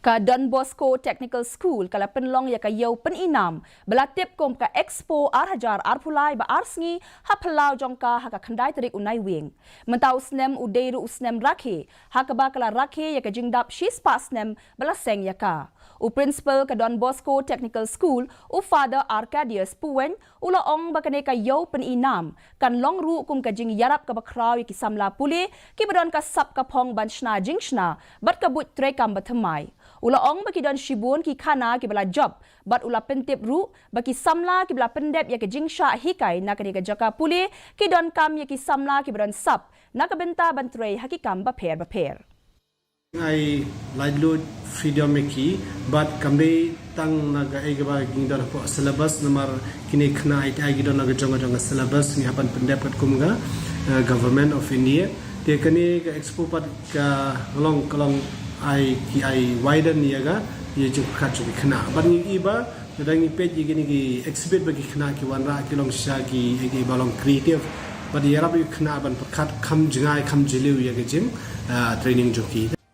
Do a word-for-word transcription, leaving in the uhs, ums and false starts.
Ka Don Bosco Technical School ka la pynlong ïa ka ïew pyni nam ba la tip kum ka Expo ar hajar arphew lai ba ar sngi ha phyllaw jong ka ha ka khyndai tarik u Naiwieng. Mynta u snem u dei ruh u snem rakhe ha kaba ka la rakhe ïa ka jingdap shispah snem ba la seng ïa ka. U principal ka Don Bosco Technical School, u Father Arcadius Puweng, u la ong ba kane ka ïew pyni nam kan long ruh kum ka jingïarap kaba khraw ïa ki samla pule kiba don ka sap ka phong ban shna jingshna bad ka buit treikam ba thymmai. U la ong ba ki don shibun ki khana kiba la jop bad u la pyntip ruh ba ki samla kiba la pyndep ïa ka jingshah hikai na kane ka jaka pule ki donkam ïa ki samla kiba don sap na ka bynta ban trei ha ki kam bapher bapher. Ai laitluid freedom ïa ki bad kam dei tang na kaei kaba ki don hapoh syllabus, namar kine khynnah ai ki don na ka jong ka jong ka syllabus ngi hap ban pyndep katkum ka Government of India. Te kane ka expo pat ka long ka long ai ki ai widen ïa ka ïa jingpyrkhat jong ki khynnah bad ngi i ba lada ngi peit ïa kine ki exhibit ba ki khynnah ki wanrah ki long shisha ki ïa ki ba long creative bad ïarap ïa ki khynnah ban pyrkhat kham jngai kham jylliew ïa ka jing training jong ki.